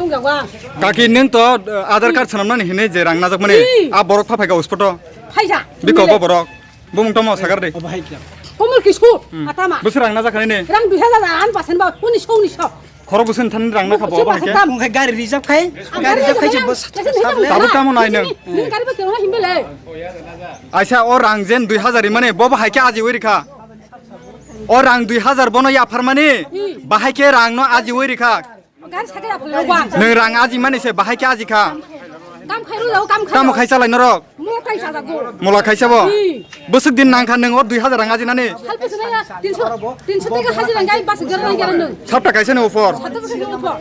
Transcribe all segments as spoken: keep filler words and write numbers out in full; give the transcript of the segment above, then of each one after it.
Kaki, nwng to, uh, Aadhaar card swnamnani hinwi je rang najakmani, Ih. A borok pha phaikha uspoto. Phaikha. Biko bo borok. Bumung tamo sakar de. Obo hai khe. Komol Kishore, Hmm. Atama. Bwswk rang najakhani ni? Rang dui hajar an pasen ba, unisho, unisho. Khorok bwswk thani rang nakha bo, Bwswk obo hai khe? Pasen tam. Hwnkhe gari reserve khai, Ang gari gari reserve reserve khai khai, bo. Tabuk tamo nai nwng. Nini gari bo tengma himbe le. Aisa o rang jen dui hajar imani, bo bo hai khe ajiwi rikha. O rang dui hajar bono yapharmani, Hmm. Bahai khe rang no ajiwi rikha. Gari sakhe ya phulai wa. Nwng rang aji mani se bahai khe aji kha. Kam khai ro, kam khai. Tamo khai salai norok? Mula khai sa jago. Mula khai sabo? Hi. Bwswk din nang kha nwng o dui hajar rang aji nani? Hal pesa ya, tinso, tinso taka haji rang gai bas gar rang gar nwng. Sapta kaisa ni ufor. Sapta kaisa ni ufor.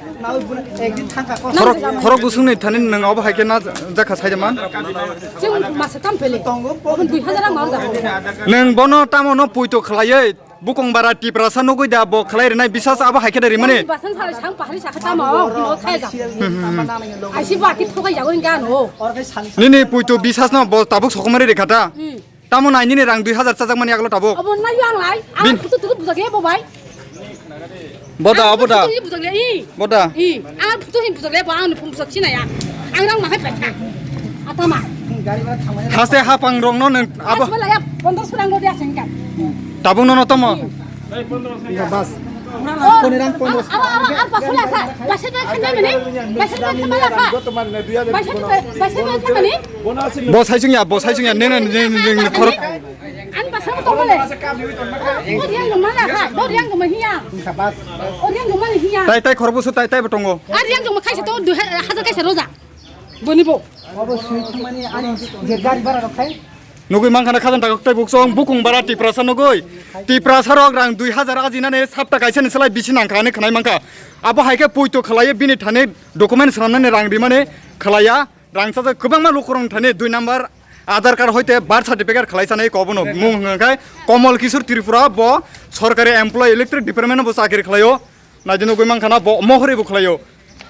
Khorok, khorok bwswk ni thani nwng obo hai khe na jakha sai man? Chwng masa kam pele. Obo dui hajar rang ma jago. Nwng bono tamo no puito khlaiwi Bukung bara Tiprasa nugui da bo khlai rwnai bisas abo hai khe da rimani. Basang salai sang pahari sakha tamo, no khai ja. Aisi ba ki thogai jago inga no. Nini puitu bisas no bo tabuk sokomari rikha ta. Hmm. Tamo nai nini rang dui hajar chajak mani aglo tabuk. Abo na yang lai, ang Bin- phutu tu bujak ya bo bai. Boda, Ang boda. Phutu tu bujak le i. Boda. I, ang phutu hin bujak le bo, ang phung bujak sinaya. Ang rang ma hai paikha. Atama. Haste hapang rong no nang abo. Asma laya pondro surang go dia sengka. Tabung no no tomo. Iya, bas. Oh, Koni rang pondro. Aro, aro, aro, pasu la kha. Pasu la kha mani. Pasu la kha mani. Pasu la, pasu la kha mani. Bo sai sung ya, bo sai sung ya. Ne, ne, ne, ne, ne, khorok. Ani bwskango tongmani. O riang tongmani ha, bo riang tongma hiya. Wngkha bas. O riang tongmani hiya. Tai, tai, khorok busu tai, tai bo tongo. A riang tongma khaisa to dui ha-, hajar kaisa roja. Boni bo. Obo sui thangmani ani je gari bhara rok khai. Nugui mankha na khajang takhuk tei buksong bukung bara Tiprasa nugui. Tiprasa rok rang dui hajar ajinani sapta kaisa ni slai bisi nangkha hinui khwnai mankha. Abo hai khe puito khlaiwi bini thani document swnamnani rang rimani khlaiya. Rangchajak kwbangma lukurok thani dui number Aadhaar card hoite birth certificate khlai sanai kobono mung hwnkha khe Komol Kishore Tripura bo sorkari employee electric department bo chakri khlaio naidi nugui mankha na bo mohori bo khlaio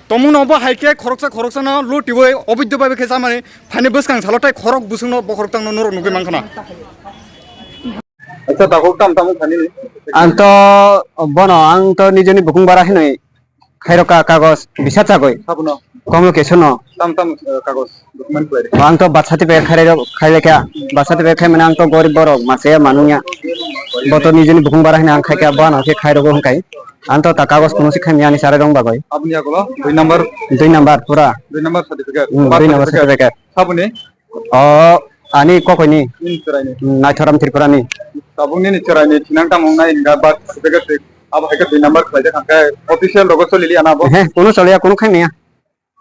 tomungno bo hai khe khoroksa khoroksano lutiwi oboidyo bai khe chamani phani bwskang salo tai khorok busungno bokhorok tangno norok nugui mankha na. Acha takhuk tam tam thani ni. Ang to bono ang to nijeni bukung bara hinui khairokha kagoj bisa chagoi. Abono? Komol Kishore no. Tam tam, eh, kagoj document khlai. Ang to birth certificate khairok khailekha. Birth certificate khaimani ang to gorib borok mase manungya. Boto nijeni bukung bara hwnwi ang khaikha bono khe khairogo hwnkhai. Ang to ta kagoj kuno se khaimani ani sare rong bagoi. Aboni yagulo dui number? Dui number pura. Dui number certificate. Hmm, birth dui number certificate. Certificate. Saboni? O ani kokoini. Nini chwraini? Hmm, Naithoram Tripurani. Tabuk nini chwraini thinang tamo wngnai hwnka birth certificate. Abo hai khe dui number khlai de thang khe official rogo choli liya na abo? He, kunu choliya, kunu khaimaya.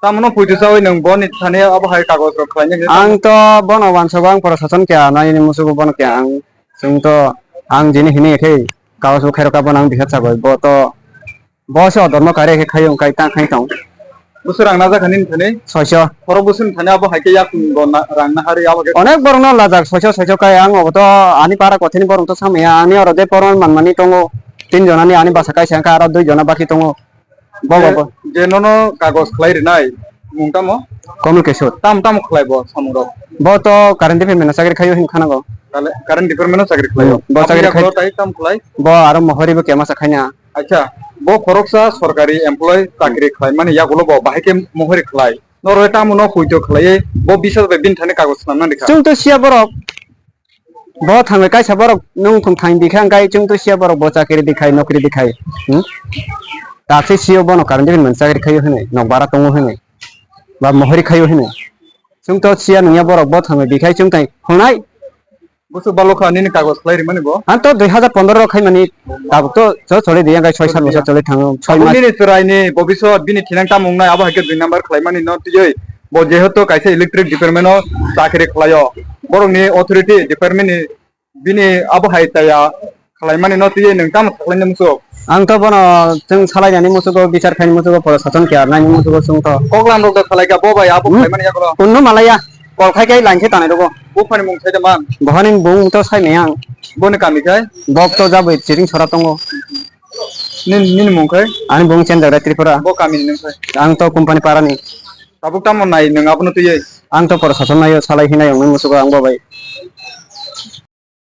Tamno puitu chawi nwng boni thani abo hai kagoj rok khlai nai. Ang to bono wansago, ang prashason kya nai ni musugo bono kya ang chwng to ang jini hini khe kagoj bo khairok ka bono ang bihar chago bo to bo se odorno kare khe khayo kai ta khai tong. Busu rang na jakha nini thani? Soiso. Khorok busu ni thani abo hai khe yak bo na-, rang na hari abo khe. Onek borok no lajak soiso soiso kai ang obo to ani para kothini borok to samaya ani oro de porman manmani tongo tin jona ni ani basa kaisa kha aro dui jona baki tongo. Bo, bo, Je, bo. Je nono kagoj khlai rinai, mung tamo? Komol Kishore. Tam, tamo khlai bo, samung rok? Bo to current department o chakri khaio hin khanago. Kale-, current department o chakri khlaio? Hmm, bo chakri khai- Aboni yagulo tai tam khlai? Bo aro mohori bo kema sa khaina. Acha, bo khoroksa sorkari employee chakri khlai mani yagulo bo bahai khe mohori khlai. Norok tamo no puito khlaiwi bo bisal bai bini thani kagoj swnamna rikha. Chwng to siya borok. Bo thangwi kaisa borok nwng thung thang bikha hwnkhe chwng to siya borok bo chakri dikhai nokri dikhai. Hmm? Takse siyo bono current department chakri khaio hinwi nok bara tongo hinwi ba mohori khaio hinwi. Chwng to siya nungya borok bo thangwi bikhai chwng tai hungnai. Busu balokha nini kagoj khlai rimani bo? Ang to dui hajar pondro rok khaimani tabuk to cho choli di yang kai soi sat bosor choli thango soi Abo mas. Nini chwraini bobisot bini thinang tamo wngnai abo hai khe dui number khlaimani no twiwi. Bo jehetu kaisa electric department o chakri khlaio, borokni authority department ni bini abo hai taya khlaimani no twiwi nwng tamo sakhlaini muchuk? Ang to bono chwng salainani muchugo bichar khaini muchugo poro sason khe arnani muchugo chwng to. Koklam rok da salaikha bo bai abo Hmm? Khlaimani yagulo. Kunno malaya kol khai khai line khe tanai rogo. Buphani mung sai da man. Bohani bung to sai maya ang. Boni kami khai? Bok to jabwi chiring sora tongo. Nini, nini mung khai? Ani bung Chenjakrai Tripura. Bo kami ni nung khai? Ang to company parani. Tabuk tamo nai nwng abono twiwi? Ang to poro sason naio salai hinai wngnai musugo ang bo bai.